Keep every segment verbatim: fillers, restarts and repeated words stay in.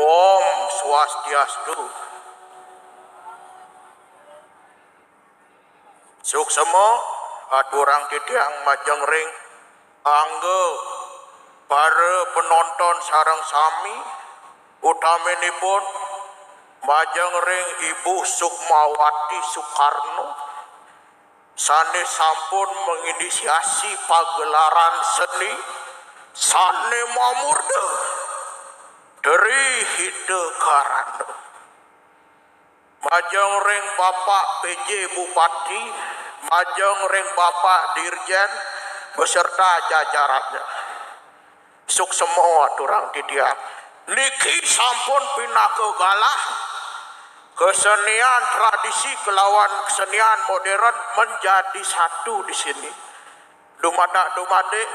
Om Swastiastu. Suksma aturang titiang majeng ring angga para penonton sareng sami, utaminipun majeng ring Ibu Sukmawati Soekarno, sane sampun menginisiasi pagelaran seni sane mamurda Tri Hita Karana. Majeng ring Bapak P J Bupati, majeng ring Bapak Dirjen beserta jajarannya. Suksma aturang titiang. Niki sampun pinaka galah kesenian tradisi kelawan kesenian modern menjadi satu di sini. Dumadak-dumadik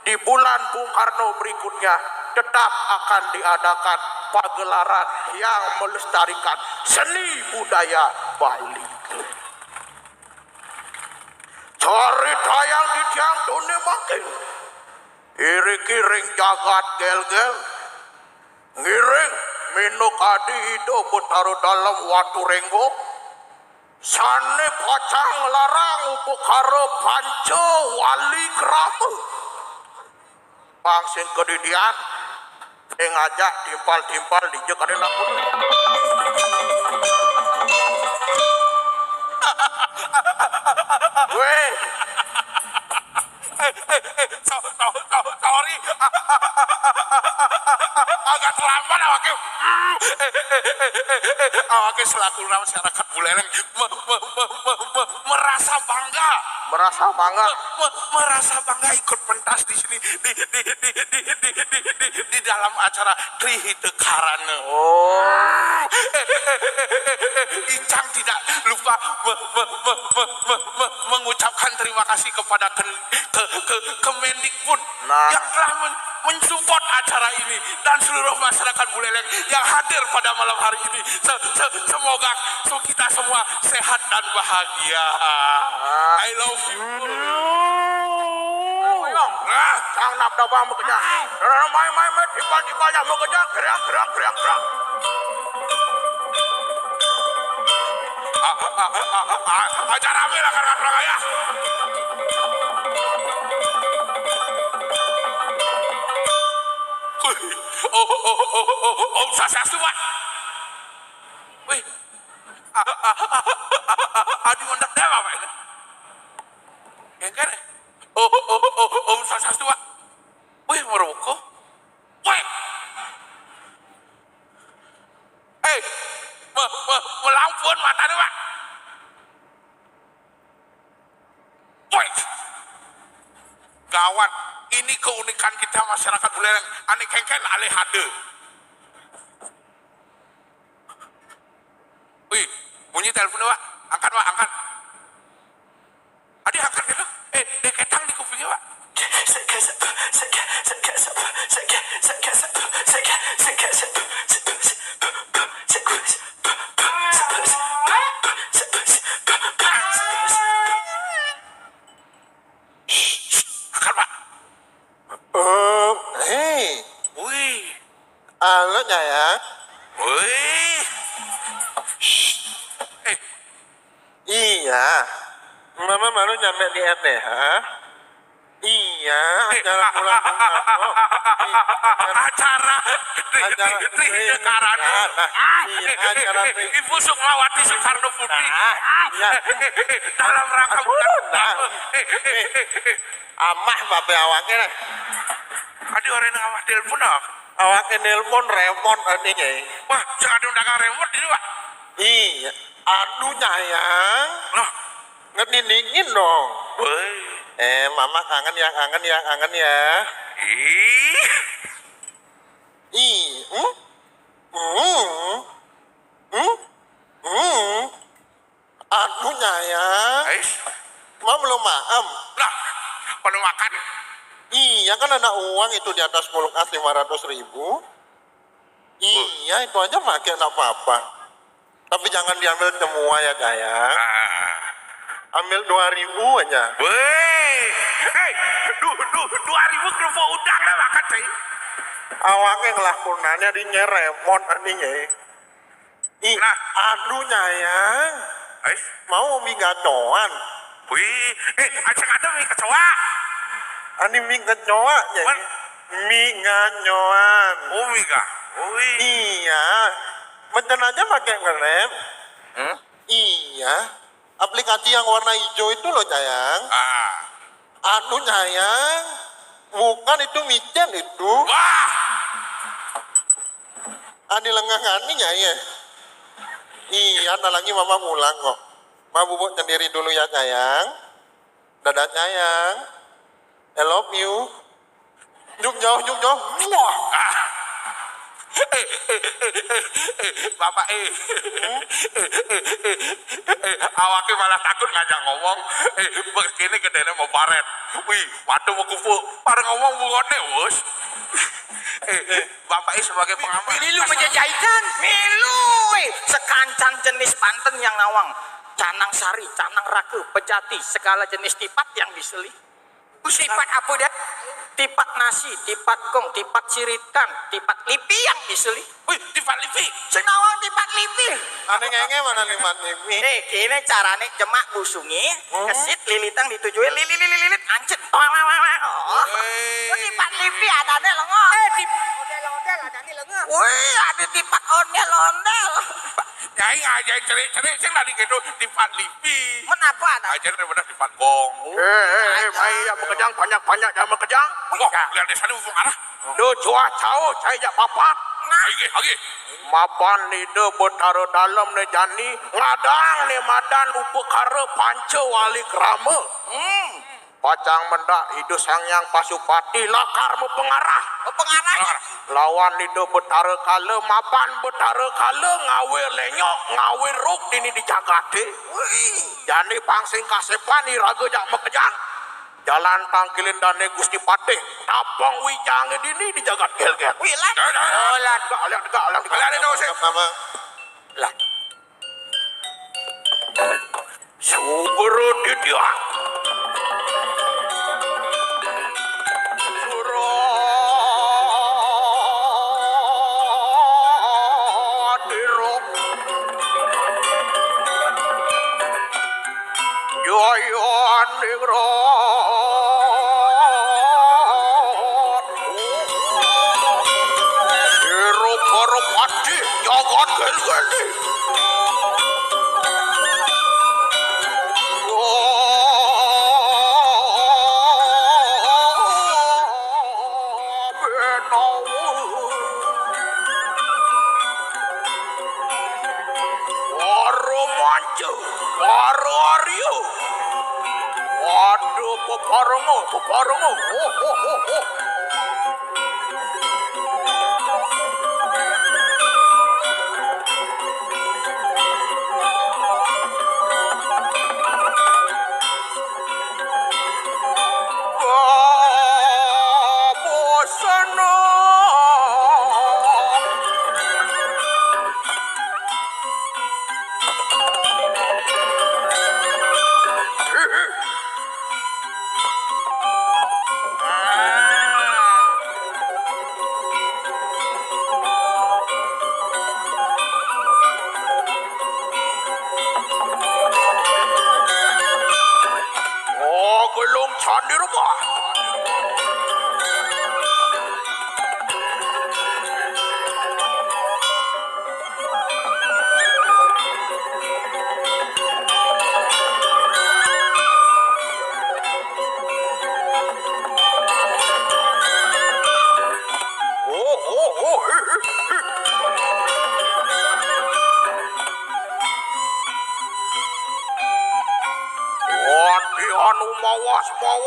di bulan Bung Karno berikutnya tetap akan diadakan pagelaran yang melestarikan seni budaya Bali. Caritayang titiang tuni mangkin. Iriki ring jagat Gelgel, ngiring minakadi Ida Betara Dalem Watu Renggo, sane pacang nglarang upakara panca wali krama. Pang sing kadidian, sing ngajak timpal-timpal dija kadi laput. Weh. Eh, eh, eh, so-, so-, so-, sorry. Agak terlambat awake. Hmm. Eh, eh, eh, eh, eh, eh, eh, awake selaku masyarakat Buleleng me-, me-, me-, me-, me-, merasa bangga. Merasa bangga. Me-, me-, merasa bangga ikut pentas di sini, di, di, di dalam acara Tri Hita Karana. Oh. Icang tidak lupa me-, me-, me-, me-, me-, me-, mengucapkan terima kasih kepada ken-, ke, ke, Kemendikbud Nah. yang telah men-, mensupport acara ini dan seluruh masyarakat Buleleng yang hadir pada malam hari ini. Se-, se-, semoga se-, kita semua sehat dan bahagia. Ah. I love you. Aduh. Ah, sang nap dabang bekerja. Mai, mai, mai, timpal, timpal, yang bekerja. Gerak, gerak, gerak, gerak. Ah, ah, ah, ah, ah, ah, acara rame lah, karena kurang ayah. Wih, oh, oh, oh, oh, oh, Om Swastiastu, Pak. Wih. Ah, ah, ah, ah, ah, ah, ah, Adi Mendak Dewa, Pak, ini. Kengken. Oh, oh, oh, oh, oh, Om Swastiastu, Pak. Wih, meruko. Wih. Eh, me-, me-, melampuan matane, Pak. Wih. Gawat. Ini keunikan kita masyarakat Buleleng. Ane kengken alih ada. Wih, bunyi telepon, Pak. Angkat, Pak, angkat. Adi angkat gitu. Eh, deketang di kupingnya, Pak. Seke, sep, seke, seke, sep, seke, seke, sep, seke, Halo, Cayang. Woi. Eh, iya. Mama baru nyampe di R T H. Iya, eh, acara pulang bunga. Oh, iya, acara, acara tri, tri, tri, tri, nah, nah, iya, acara tri. Ibu Sukmawati Soekarno Putri. Nah, iya. Dalam rangka bulan, nah, eh, eh, eh, eh, eh. Amah babe awake nah. Adi orang yang amah telepon ah. Awake nelpon remote adi, Nyai. Wah, sing adi undangan remote di luar. Iya. Aduh, Cayang. Loh, ngendi dingin dong. Woi. Eh, Mama kangen ya, kangen ya, kangen ya. Ih. Ih, hmm? Hmm? Hmm? Hmm? Aduh, Cayang. Ais. Ma belum maem. Lah, belum makan. Iya, kan ada uang itu di atas kulkas lima ratus ribu. Iya, itu aja make nggak apa-apa. Tapi jangan diambil semua ya, Cayang. Ah. Ambil dua ribu aja. Weh. Hei, duh, duh, dua ribu kerupuk udang lah makan, cai. Awake ngelakunannya di nyeremon aninya. Ih, nah, aduh, Cayang. Ais. Mau mie gacoan. Wih, eh, aja ada mie kecoa. Ani mie kecoa, ya. Wan. Mie gacoan. Oh, mie ga-, oh, wih. Iya. Mesen aja pakai Grab. Hmm? Iya. Aplikasi yang warna hijau itu loh, Cayang. Ah. Anu, Cayang. Bukan itu micin itu. Wah. Ani lengah ani, Cayang. Iya, ntar lagi Mama pulang kok. Ma bubuk sendiri dulu ya, Cayang. Dadah, Cayang. I love you. Nyum jauh, nyum jauh. Muah. Ah. Eh, eh, eh, eh, eh, eh, Bapak, eh. Eh, eh, eh, eh, eh, awake malah takut ngajak ngomong. Eh, begini gedene mau baret. Wih, waduh, mau kupu. Bareng ngomong bungone, wus. Eh, eh, Bapak, eh, sebagai pengamat. Milu menjajaikan. Milu, eh. Sekancang jenis panten yang nawang. Canang sari, canang raku, pejati, segala jenis tipat yang diseli. Tipat apa dah? Tipat nasi, tipat gong, tipat siritan, tipat lipi yang diseli. Wih, tipat lipi. Sing nawang tipat lipi. Ane ngenge mana tipat lipi? Eh, kene carane jemak busungi, hmm, kesit, lilitang ditujui, lili, lili, lilit, ancet. Wah, wah, wah, wah. Oh. Wih. Tipat lipi adane lengo. Eh, tip- Ondel-ondel adane lengo. Wih, ada tipat ondel-ondel. Nyai ngajak cerik-cerik sing tadi gitu, tipat lipi. Menapa ada? Aja daripada tipat gong. Eh, eh, eh, mai ya makejang, banyak-banyak jangan makejang. Wah, lihat di sana mumpung arah. Duh, cuah jauh, saya jak papat. Nah. Lagi, lagi. Mapan nida Betara Dalem ne jani, ngadang ne madan upakara panca wali krama. Hmm. Pacang mendak Ida Sang Hyang Pasupati lakar mapangarah. Mapangarah. Lawan Ida Betara Kala, mapan Betara Kala ngawe lenyok, ngawe ruk dini di jagate. Wih. Jani pang sing kasepan iraga jak makejang. Jalan tangkilin dane Gusti Patih, tapang wijange dini di jagat gelgel. Wih, lan. Dah, dah, dah. Oh, lan. Tegak, lan, tegak, lan, tegak. Lan, lan, lan. Lah. Subro didiak. Suratiro. Jaya ningrat. Ira para patih jagat Gelgeli. Para manca, para arya. Waduh, peparenga, peparenga. Ho, ho, ho, ho. Babosana.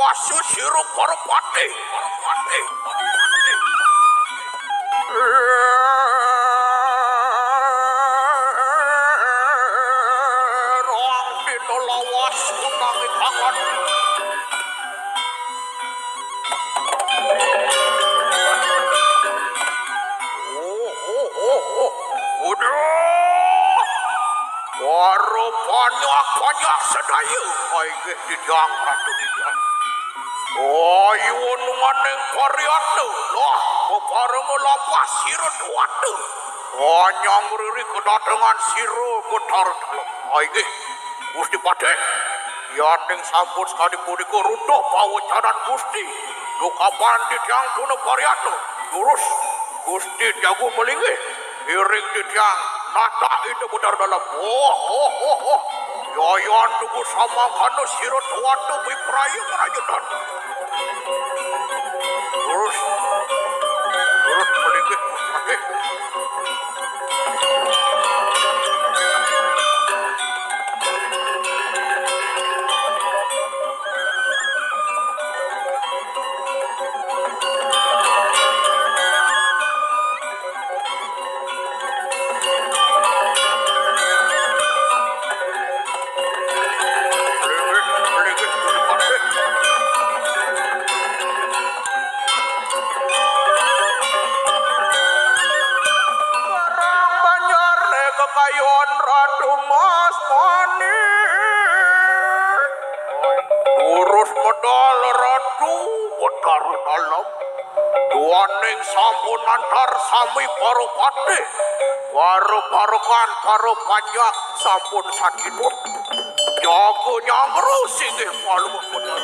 Asu sira para patih. Rong dina lawas kunangi tangan. Oh, oh, oh, oh. Udah. Para panyak-panyak sedaya. Inggih titiang Ratu titiang. Ayo nunganing pariatna. Lah, bebarenga lampah sira tuata. Anyang riri kedatengan sira Betara Dalem. Inggih, Gusti Patih. Yaning sampun sakadi punika runtuh pawecanan Gusti. Dukapan titiang tuna pariatna. Durus, Gusti jago malinggih. Iring titiang natak Ida Betara Dalem. Oh, oh, oh, oh. Yayan tugu samangkana sira tuata bipraya ngerajutan. Terus, terus malinggih, malinggih. Barang banjar ne kekayuan Ratu Mas Mani. Durus medal Ratu Betara Dalem. Duaning sampun antar sami para patih, para parekan, para panjak sampun satinut. Jaga nyangru singgih paluh bener.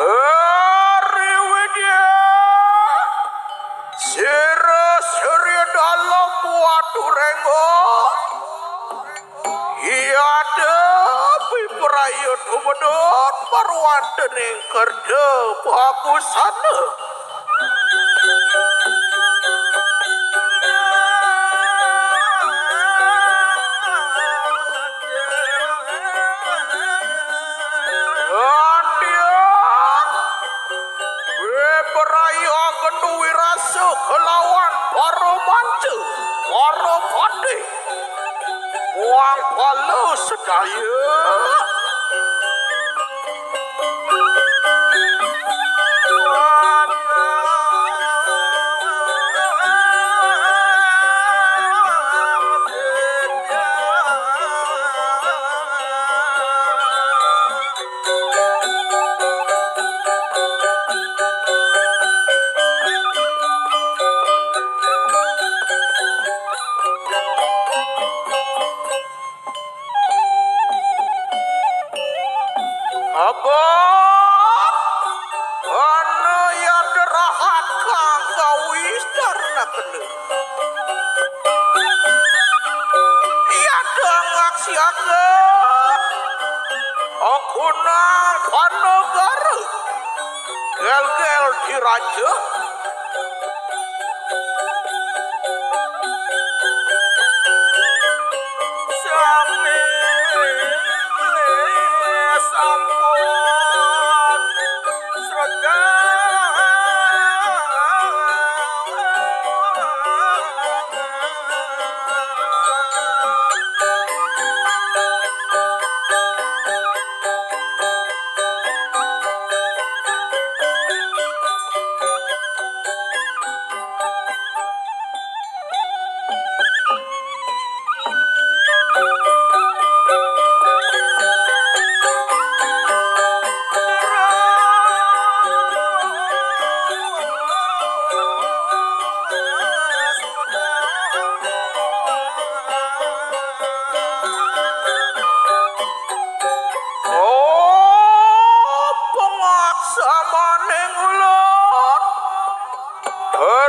Ari Widya, sira Surya Dalem Watu Renggo. Iya depi praya tumedun parwantening kerja bagusana. Andian, we praya gendu wirasa kelawan para manca, para patih. Muang pala sedaya. Abot, ana yada rahat kang kawis darna kena. Yada ngaksiaken, akunang panegara, gel-gel diraja. Sami sampun sregep.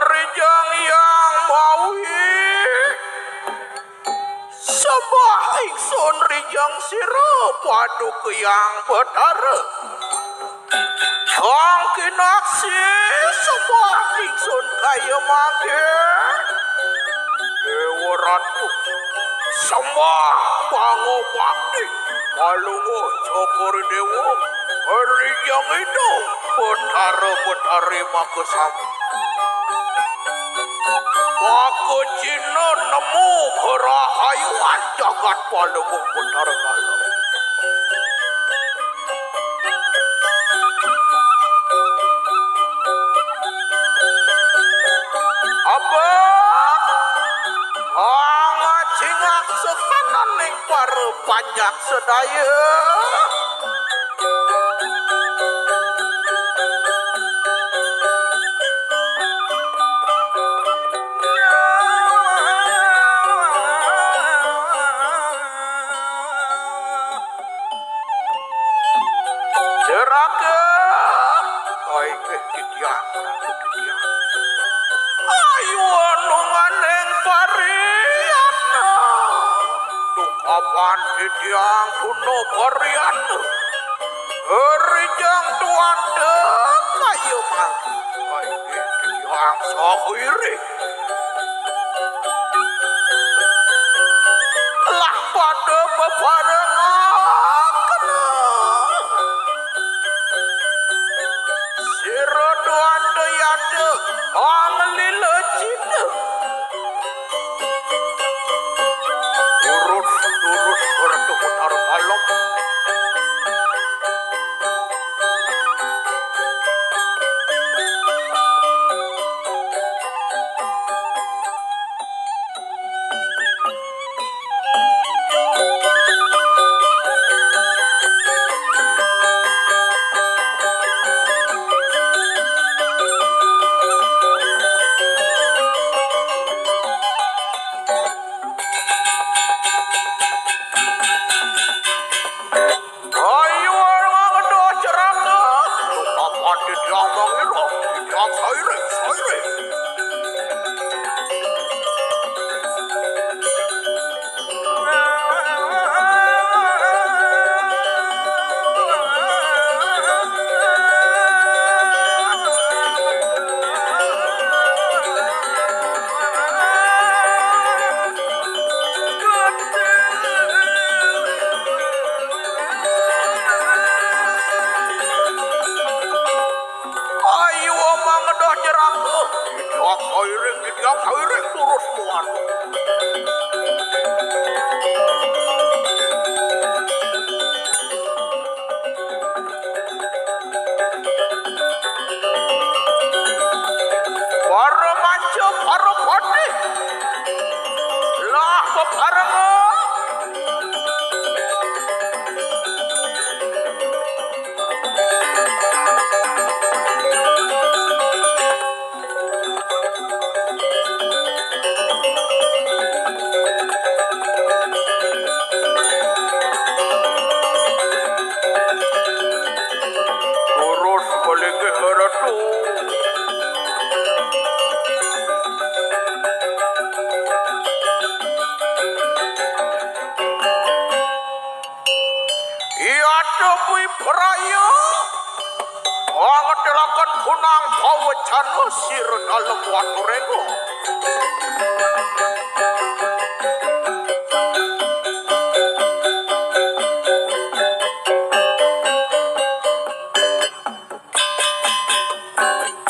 Rijang Hyang Mawi, sembah ingsun rijang sira Paduka Hyang Betara. Sang Kinaksi, sembah ingsun kaya mangke. Dewa Ratu, sembah pangubakti. Palungguh Cokor Dewa, rijang Ida Betara Betari makasami. Maka cina nemu kerahayuan jagat Palungguh Betara Dalam. Apa? Angacingak sekanan ning para panjak sedaya. Jeraka. Ai, eh, titiang, titiang. Ayu nunganing pariana. Dukapan titiang guna pariana. Rijang tuan dek kayu mangki. Ai, eh, titiang sawiring. Lah pada bebarengan. Sira duan dayada anglila cita. Durus, durus, Ratu Betara Dalam. Ayo, ngedoh cerana. Apa titiang mangira? Titiang sairing, sairing. Ayo, mangedoh jeraka. Titiang sairing, titiang sairing, durus muan. Para manca, para patih. Lah bebarengan. Terus balik ke Ratu. Iya, Dewi Praya. Ngetelaken kunang pawecana sira dalem watu renggo.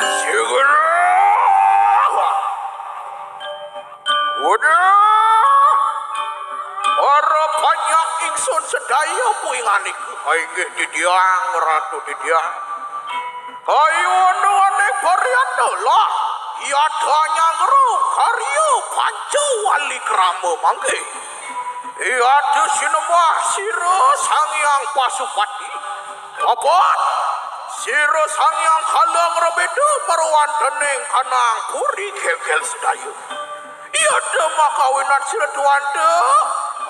Segera. Waduh. Para panjak ingsun sedaya puinganik. Inggih titiang, Ratu titiang. Ayo nuwuning parianda lah. Yadha nyanggra karya panca wali krama mangke. Yadha sinembah sira Sang Hyang Pasupati. Papat, sira Sang Hyang Kala Ngrabeda marwantening kanang puri gegel sedaya. Yadha makawinan sira tuanta,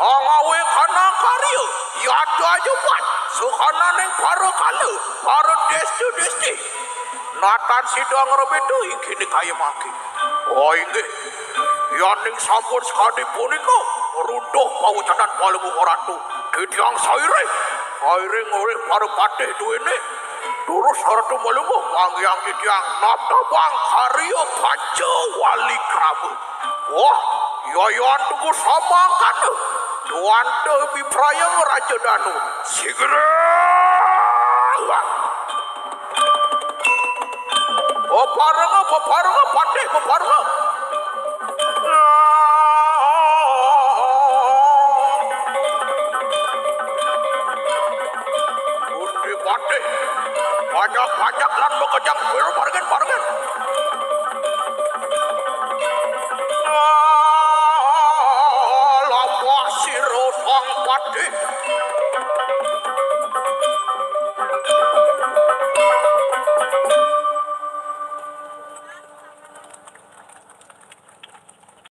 ngawe kanang karya, yadha ajupat, sukananing para kala, para desti-desti. Natan sida ngrabeda inggih kaya mangke. Oh, inggih. Yaning sampun sakadi punika, runtuh pawecanan Palungguh Ratu. Titiang sairing, sairing olih para patih duene. Durus Ratu Palungguh, panggiang titiang nabtabang karya panca wali krama. Wah, yayan tuku samangkana. Duanta biprayang Raja Danu. Sigra. Bebarenga, bebarenga, patih.